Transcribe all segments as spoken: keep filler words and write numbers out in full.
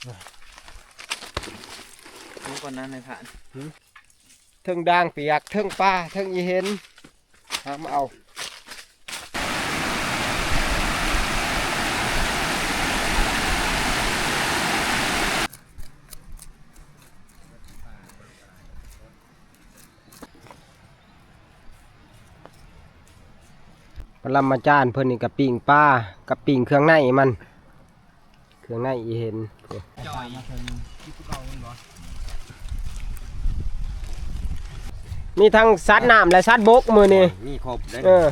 ลงก่อนนะนายพราน เทิงด่างเปียก เทิงปลา เทิงอีเห็น หามาเอา ปรมาจารย์เพิ่นนี่ก็ปิ้งปลากับปิ้งเครื่องในมัน เครื่องในอีเห็น จ่อย มีทั้งสัตว์น้ำและสัตว์บกมื้อนี้ มีครบเลย เออ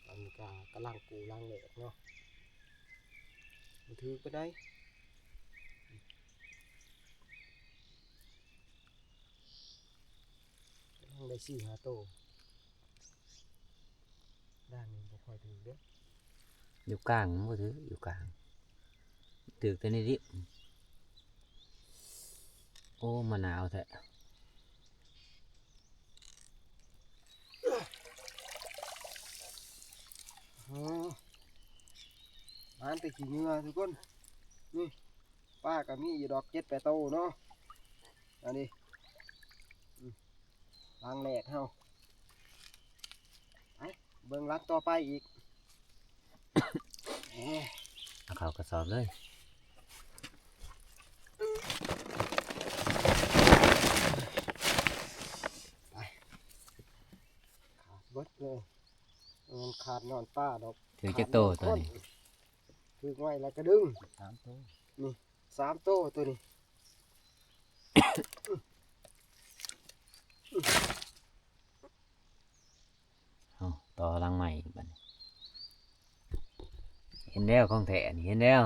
อันนี้ก็กำลังกูรังแรกเนาะ มันถือไปได้ กำลังได้สี่ห้าโต ด้านนี้บ่ค่อยถือเด้อ อยู่กลางมันบ่ถือ อยู่กลาง ถือแต่ในดิบ โอ้ มาหนาวแท้ อ๋อ มันแต่ขี้เหงื่อทุกคน นี่ ปลาก็มีอยู่ดอกเจ็ดแปดโตเนาะ อันนี้ อืม รังแรกเฮา ไป เบิ่งรังต่อไปอีก โอ้ เอาเข้ากระสอบเลย ไป ขาดเบิดเลย มันขาดนอนปลาดอก ถือจักโตตัวนี้ ถือไว้แล้วก็ดึง สามโต นี่ สามโตตัวนี้ เอาต่อรังใหม่อีกบัดนี้ เห็นแล้วของแท้นี่ เห็นแล้ว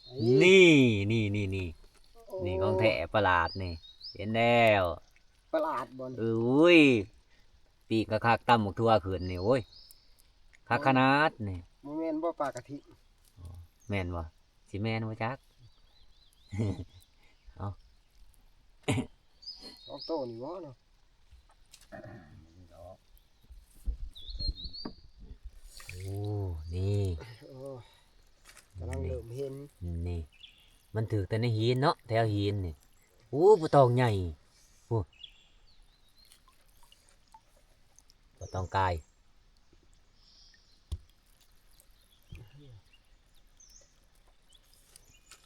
ไอ้ นี่ นี่ นี่ นี่ โอ้ นี่ของแท้ประหลาดนี่ เห็นแล้ว ประหลาดบ่นี่ เอ้ย ปีกคักๆ ตำบักถั่วขึ้นนี่ โอ้ย คักขนาดนี่ บ่แม่นบ่ปลากระทิ อ๋อ แม่นบ่ สิแม่นบ่จัก เอา สองโตนี่บ่เนาะ โอ้ นี่ โอ้ กำลังเริ่มเห็น นี่ มันถือแต่ในหินเนาะ แถวหินนี่ โอ้ ปลาตองใหญ่ โอ้ ปลาตองกาย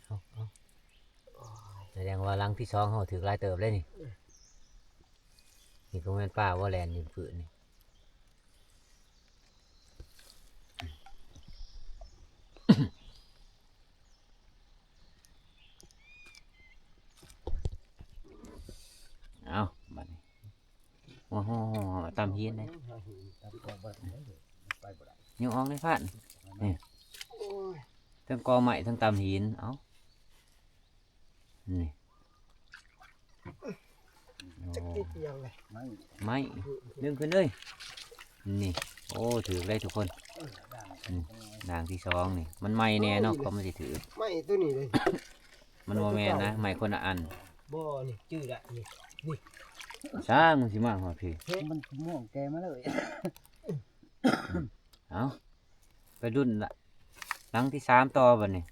เอา เอา แสดงว่ารังที่สองเฮาถือหลายเติบเลยนี่ นี่ก็แม่นปลาว่าแลนอยู่พื้นนี่ เอาบัดนี้ โอ้โห ตำหินเลย ไปบ่ได้ ยังออกในพัน นี่ โอ้ย ทั้งกอไม้ทั้งตำหิน เอา นี่ จักติดอีหยังเลย ไม้ ไม้ ดึงขึ้นเลย นี่ โอ้ ถือได้ทุกคน อืม ด่างที่สองนี่ มันใหม่แน่เนาะ ก็ไม่ได้ถือ ไม้ตัวนี้เลย มันบ่แม่นนะ ไม้คนละอัน บ่ นี่ จืดละ นี่ นี่ ช้างมันสิมาหอดพี่ มันม่วงแกมาเลย เอา ไปรุ่นละ หลังที่สามต่อบัดนี้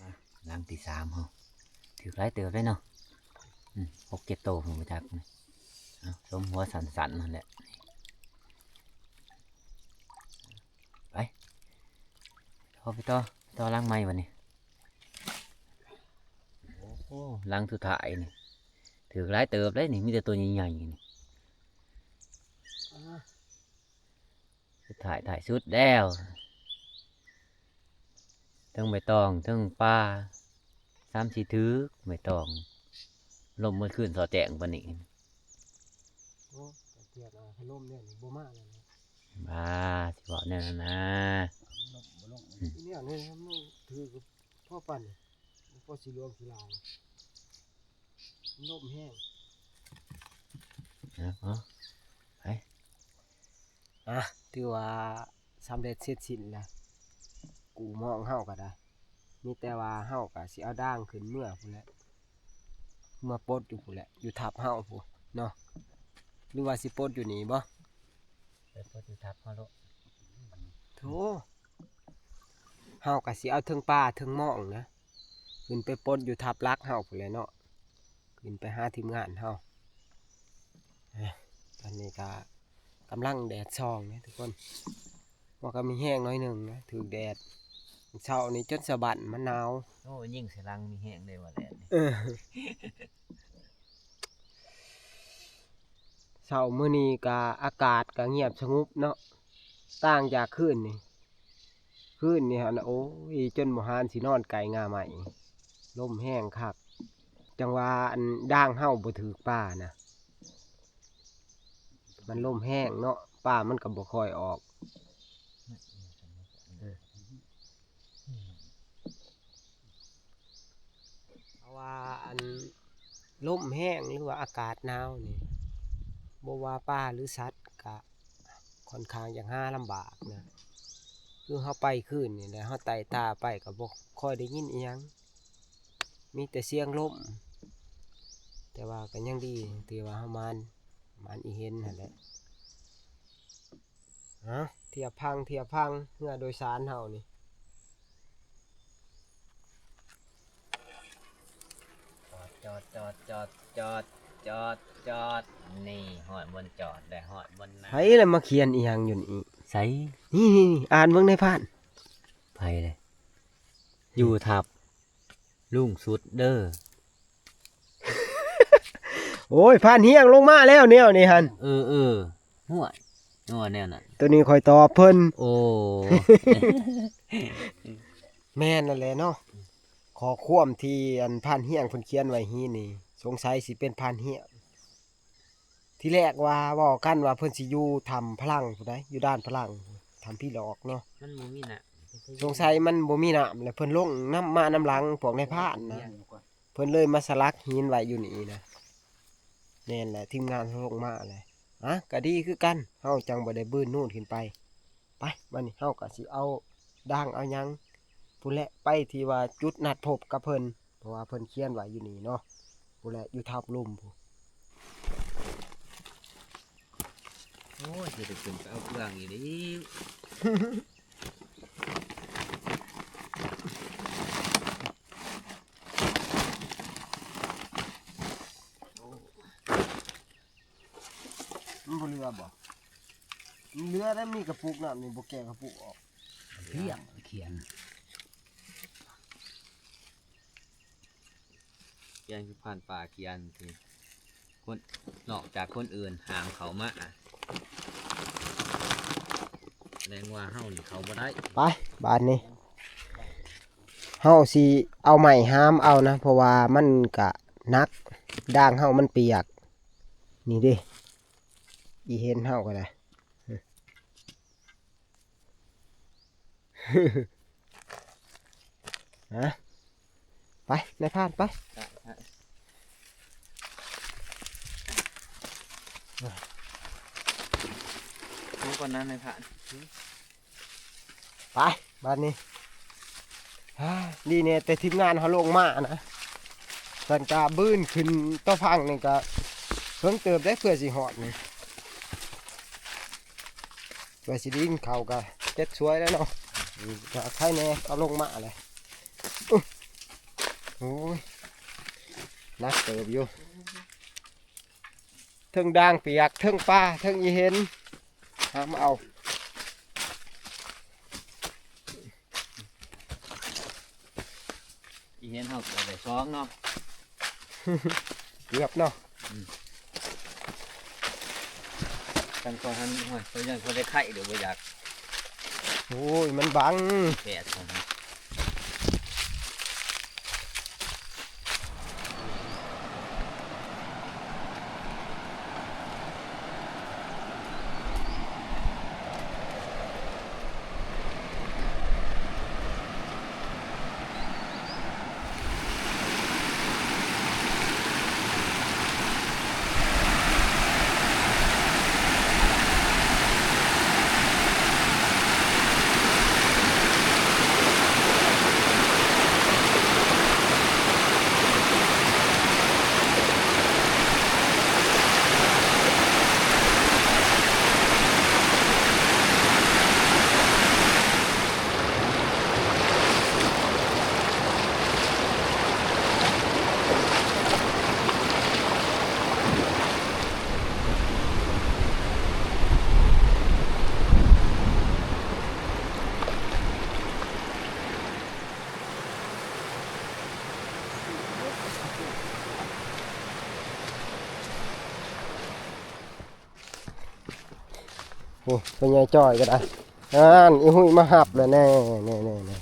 อ่ะ หลังที่สามเฮา ถือหลายเติบเลยเนาะ อืม หกเจ็ดโตผมบ่จักนะ เอา สมหัวสั่นๆนั่นแหละ ไป ต่อ ไปต่อ ไปต่อหลังใหม่บัดนี้ โอ้โห หลังสุดท้ายนี่ ถือหลายเติบเลยนี่ มีแต่ตัวใหญ่ๆนี่ สุดท้ายท้ายสุดแล้ว ทั้งใบตอง ทั้งปลา สามสี่ถือ ใบตอง ลมมันขึ้นสอดแจ้งปานนี้ โอ้ เปียกอ่ะ พัดลมเนี่ยนี่บ่มาเลยนะ บ้า สิบอกแนวนั้นนะ ลมบ่ลง อืม อีเนี่ยนี่มันถือกับพ่อปั่นนี่ พอสิหลวงสิหลาย ลมแฮง เนาะ ไป อ่ะ ถือว่าสำเร็จเสร็จสิ้นแล้ว กู้หม้องเฮาก็ได้ มีแต่ว่าเฮาก็สิเอาด่างขึ้นเมือพู้นแหละ เมือปลดอยู่พู้นแหละ อยู่ทับเฮาพู้นเนาะ หรือว่าสิปลดอยู่นี่บ่ ไปปลดอยู่ทับเฮาโลด โธ่ เฮาก็สิเอาเทิงป่าเทิงหม้องนะ ขึ้นไปปลดอยู่ทับหลักเฮาพู้นแหละเนาะ ขึ้นไปหาทีมงานเฮา อ่ะ ตอนนี้ก็กำลังแดดส่องนะทุกคน ว่าก็มีแฮงหน่อยหนึ่งนะ ถืกแดด เช้านี้จนสะบั้น มันหนาว โอ้ ยิงใส่หลังมีแฮงเลยว่าแดดนี่ เออ เช้ามื้อนี้ก็อากาศก็เงียบสงบเนาะ ต่างจากคืนนี่ คืนนี่หั่นน่ะ โอ้ย จนบ่หานสินอนไกลง่าไม้ ลมแฮงคัก จั่งว่าอันด่างเฮาบ่ถืกป่านะ มันลมแฮงเนาะ ป่ามันก็บ่ค่อยออก เพราะว่าอันลมแฮงหรือว่าอากาศหนาวนี่ บ่ว่าป่าหรือสัตว์ก็ค่อนข้างอยากหาลำบากนะ คือเฮาไปคืนนี่แหละ เฮาไต่ตาไปก็บ่ค่อยได้ยินอิหยัง มีแต่เสียงลม แต่ว่าก็ยังดีที่ว่าเฮามาน มานอีเห็นหั่นแหละ ฮะ เทียบพัง เทียบพัง เฮือโดยสารเฮานี่ จอด จอด จอด จอด จอด จอด จอด นี่ ฮอดบ่อนจอดแล้ว ฮอดบ่อนนั่ง ไผละมาเขียนอีหยังอยู่นี่ ไส นี่ นี่ นี่ อ่านเบิ่งในพาน ไผเลย อยู่ทับ ลุงสุดเด้อ โอ้ย พานเฮียงลงมาแล้วแนวนี่หั่น เออ เออ ห้วย ห้วยแนวนั้น ตัวนี้ข้อยตอบเพิ่น โอ้ แม่นนั่นแหละเนาะ ข้อความที่อันพานเฮียงเพิ่นเขียนไว้ฮีนี่ สงสัยสิเป็นพานเฮียง ทีแรกว่าเว้ากันว่าเพิ่นสิอยู่ถ้ำพลังพู้นใด อยู่ด่านพลัง ถ้ำผีหลอกเนาะ มันบ่มีน้ำ สงสัยมันบ่มีน้ำ แล้วเพิ่นลงนำ มานำหลังพวกนายพรานนะ เพิ่นเลยมาสลักหินไว้อยู่นี่นะ แม่นแหละ ทีมงานเฮาลงมาแหละ อ่ะ ก็ดีคือกัน เฮาจั่งบ่ได้บืนนู่นขึ้นไป ไป บัดนี้เฮาก็สิเอาด่างเอาหยังพู้นแหละ ไปที่ว่าจุดนัดพบกับเพิ่น เพราะว่าเพิ่นเขียนไว้อยู่นี่เนาะ พู้นแหละ อยู่ทับลุ่มพู้น โอ้ย สิได้ขึ้นไปเอาเครื่องอีกแล้ว มันบ่เหลือบ่ มันเหลือแล้ว มีกระปุกน้ำนี่ บ่แกะกระปุกออก เพียงเขียน เขียนคือผ่านป่าเขียนสิ คน นอกจากคนอื่นหามเขามาอะ แสดงว่าเฮานี่เขาบ่ได้ ไป บาดนี้ เฮาสิเอาไม้หามเอานะ เพราะว่ามันกะหนัก ด่างเฮามันเปียก นี่เด้ อีเห็นเฮาก็ได้ ฮะ ไป นายพราน ไป ลงก่อนนะนายพราน ไป บาดนี้ ฮ่า ดีแน่แต่ทีมงานเฮาลงมานะ ซั่นกะบืนขึ้นต่อฝั่งนี่กะเพิ่งเติบได้เพื่อสิฮอดนี่ เพื่อสิได้กินข้าวกะเจ็ดสวยแล้วเนาะ อืม กะไคแน่เอาลงมาเลย อุ๊ย โอ้ย หนักเติบอยู่ เทิงด่างเปียก เทิงปลา เทิงอีเห็น หามเอา อีเห็นเฮาก็ได้สองเนาะ เกือบเนาะ อืม กันขอหัน โอ้ย ขอยังขอได้ไข่เดี๋ยวบ่อยาก โอ้ย มันบัง แปดของ โอ้ เป็นไงจ่อยก็ได้ นั่น อีหุยมาหับเลย แน่แน่แน่แน่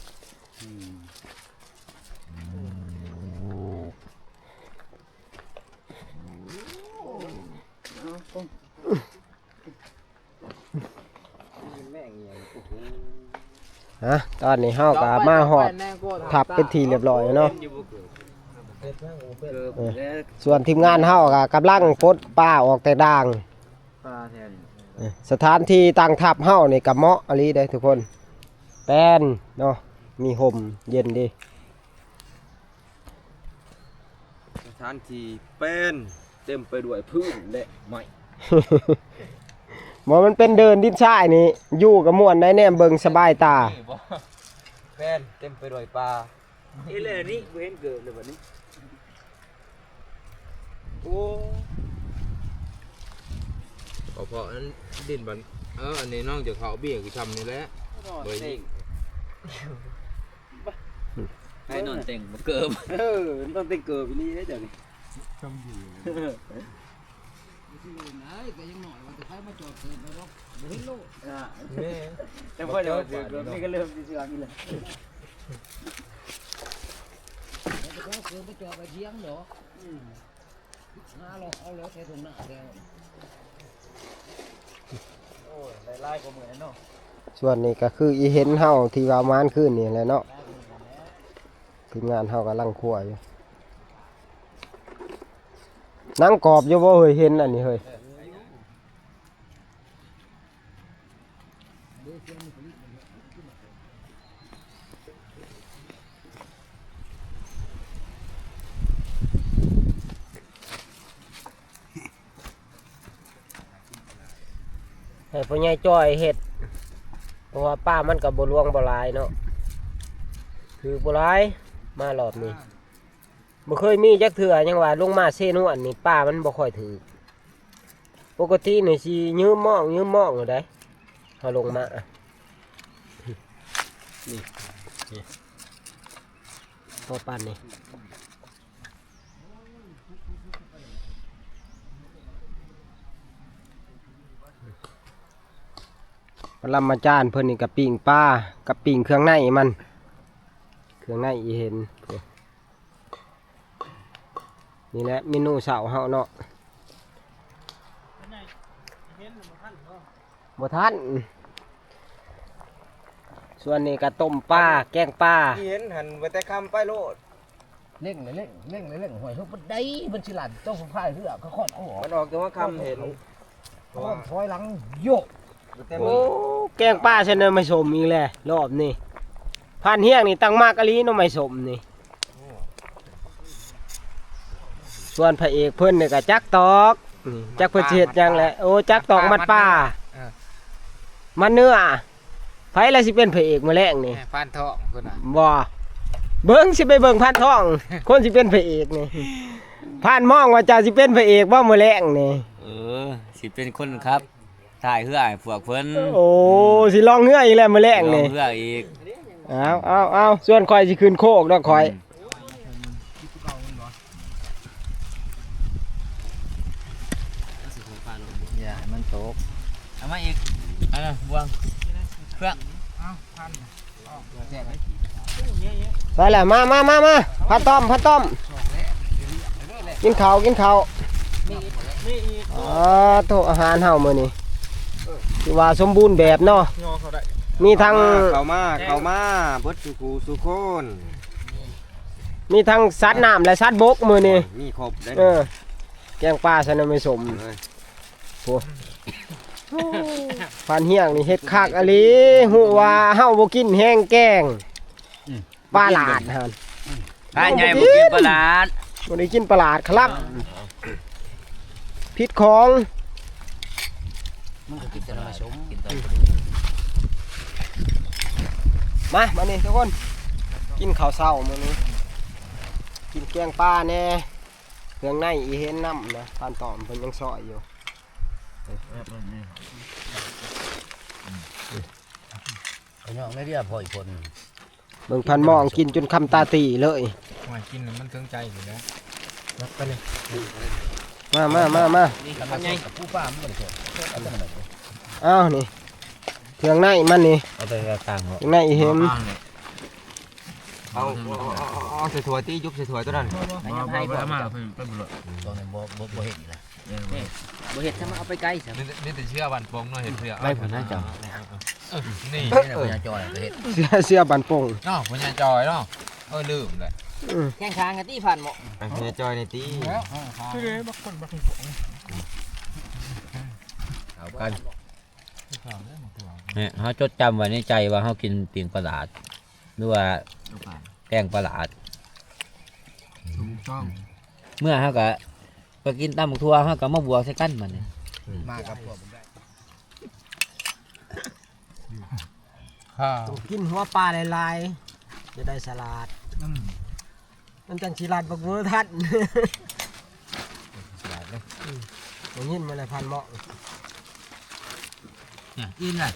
ฮะ ตอนนี้เฮาก็มาฮอดทับเป็นที่เรียบร้อยแล้วเนาะ เออ ส่วนทีมงานเฮาก็กำลังปลดปลาออกแต่ด่าง ปลาแทน เออ สถานที่ตั้งทับเฮานี่ก็เหมาะอีหลีเด้ทุกคน แป้นเนาะ มีฮ่มเย็นดี สถานที่แป้นเต็มไปด้วยพื้นและไม้ บ่ มันเป็นเดินดินทรายนี่ อยู่ก็ม่วนได้ แนมเบิ่งสบายตา นี่บ่ แป้นเต็มไปด้วยปลา เอ้ย แล้วนี่บ่เห็นเกิดเลยบัดนี้ โอ้ ก็เพราะอันดินบัน เออ อันนี้น้องจะเขาเบี้ยคือทำนี่แหละ นอนเต็ง ให้นอนเต็งบ่เกิบ เออ นอนเต็งเกิบอีหลีเด้อเจ้านี่ จำอยู่ เอ้ย ก็ยังน้อยว่าแต่ใครมาจอดเกิดไปหรอก บ่เห็นโลด อ่า แม่ แต่พอเดี๋ยวเกิดนี่ก็เริ่มสิเชื่อนี่แหละ แล้วแต่เขาเกิดไปจอดไปเถียงดอก อืม หาเราเอาแล้วใส่ตรงหน้าแล้ว โอ้ย หลายๆกว่ามื้อแล้วเนาะ ส่วนนี้ก็คืออีเห็นเฮาที่ว่าหมานคืนนี่แหละเนาะ ทีมงานเฮากำลังคั่วอยู่ หนังกรอบอยู่บ่เฮ้ย เห็นอันนี้เฮ้ย ให้พ่อใหญ่จ้อยเฮ็ด เพราะว่าปลามันก็บ่หลวงบ่หลายเนาะ ถืกบ่หลาย มารอบนี้ บ่เคยมีจักเทื่อ ยังว่าลงมาเซนวนนี่ปลามันบ่ค่อยถืก ปกตินี่สิยืมมอง ยืมมองอยู่ได๋ เฮาลงมา นี่ นี่ พอปานนี้ ปรมาจารย์เพิ่นนี่ก็ปิ้งปลากับปิ้งเครื่องในมัน เครื่องในอีเห็น นี่แหละเมนูเช้าเฮาเนาะ บ่ทัน ส่วนนี้ก็ต้มปลา แกงปลา เห็นหั่นว่าแต่ค่ำไปโลด เร่งเลยเร่ง เร่งเลยเร่ง ห้วยเฮาบ่ได้ มันสิลั่น ต้องพายเฮือเขาคอนเอาออก มันออกแต่ว่าค่ำเห็น คอนถอยหลัง โยก โอ้ แกงปลาใส่หน่อไม้ส้มอีกแล้ว รอบนี้ พานเฮียงนี่ตั้งมากอีหลีหน่อไม้ส้มนี่ ส่วนพระเอกเพิ่นนี่ก็จักตอก นี่ จักเพิ่นสิเฮ็ดหยังแหละ โอ้ จักตอกมัดปลา เออ มัดเนื้อ ไผล่ะสิเป็นพระเอกมื้อแลงนี่ แม่พานทองเพิ่นน่ะ บ่ เบิ่งสิไปเบิ่งพานทอง คนสิเป็นพระเอกนี่ พานมองว่าเจ้าสิเป็นพระเอกบ่มื้อแลงนี่ เออ สิเป็นคนขับ ถ่ายเฮือให้พวกเพิ่น โอ้ สิล่องเฮืออีกแล้วมื้อแลงนี่ ล่องเฮืออีก เอา เอา เอา ส่วนข่อยสิขึ้นโคกดอกข่อย อืม อย่าให้มันตก เอามาอีก เอามาบ่วง เพื่อ ไปแล้ว มา มา มา มา พานต้อม พานต้อม กินข้าว กินข้าว อ๋อ โต อาหารเฮามื้อนี้ ถือว่าสมบูรณ์แบบเนาะ มีทั้ง เข้ามา เข้ามา เข้ามา เบิดสู่ผู้สู่คน มีทั้งสัตว์น้ำและสัตว์บกมื้อนี้ มีครบเด้ เออ แกงปลาใส่หน่อไม้ส้ม เอ้ย โอ้ พานเฮียงนี่เฮ็ดคักอีหลี ฮู้ว่าเฮาบ่กินแฮงแกง อืม ปลาหลาดหั่น พานใหญ่บ่กินปลาหลาด บ่ได้กินปลาหลาดครับ ผิดของ มันก็กินแต่หน่อไม้ส้ม กินแต่ มา มานี่ทุกคน กินข้าวเช้ามื้อนี้ กินแกงปลาแน่ เครื่องในอีเห็นนำนะ พานต้อมเพิ่นยังซอยอยู่ เอาย่องในเรือพออีกคน เบิ่งพานมองกินจนคำตาตีเลย ว่ากินแล้วมันถึงใจอยู่แล้ว มา มา มา มา นี่กับมันไง กับผู้ป้ามันบ่ได้สด เอาแต่มัน เอ อ้าวนี่ เครื่องในมันนี่ เอาไปกลางๆ เครื่องในอีเห็ม เอาเอาเอาเอาเอาใส่ถ้วยตียุบใส่ถ้วยตัวนั้น มันยังให้ บ่ บ่ บ่มาเพิ่นไปบ่ละ ตัวนี้บ่บ่บ่เห็นนะ บ่เฮ็ดซะมาเอาไปไกลซะ นี่นี่แต่เชื่อบันปงเนาะเห็นเพื่อ ไม่ผลน่าจะ เออนี่ นี่แหละพญาจอยก็เห็น เสื้อเสื้อบันปง เนาะพญาจอยเนาะเออลืมเลย อืม แข้งทางกันที่ผ่านเหมาะ ไอ้พญาจอยในตี แล้ว เอากันเนี่ยเขาจดจำไว้ในใจว่าเขากินปิ่งปลาหลาด หรือว่าแกงปลาหลาด ถูกต้อง เมื่อเขาก็ไปกินตำบักทั่วเขาก็มาบวกใส่กันมันนี่ มากับพวกผมได้ ข้าว กินหัวปลาหลายๆ จะได้สลัด อืม มันจังสิลัดบักมือทัดอืมได้ยินมาเลยพันเหมาะ เนี่ยอิ่มเลย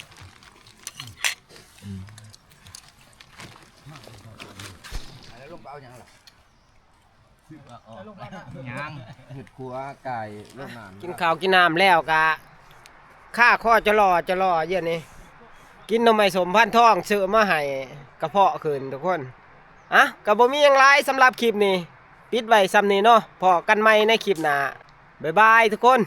แล้วลงไปเอาหยังล่ะ ยัง เห็ดขัวไก่ลวกน้ำ กินข้าวกินน้ำแล้วกะข้าข้อจะรอจะรอเย็นนี้ กินหน่อไม้สมพันทองซื้อมาให้กระเพาะขึ้นทุกคน อ่ะก็บ่มีหยังหลายสำหรับคลิปนี้ ปิดไว้ซ้ำนี้เนาะ พอกันใหม่ในคลิปหน้า บ๊ายบายทุกคน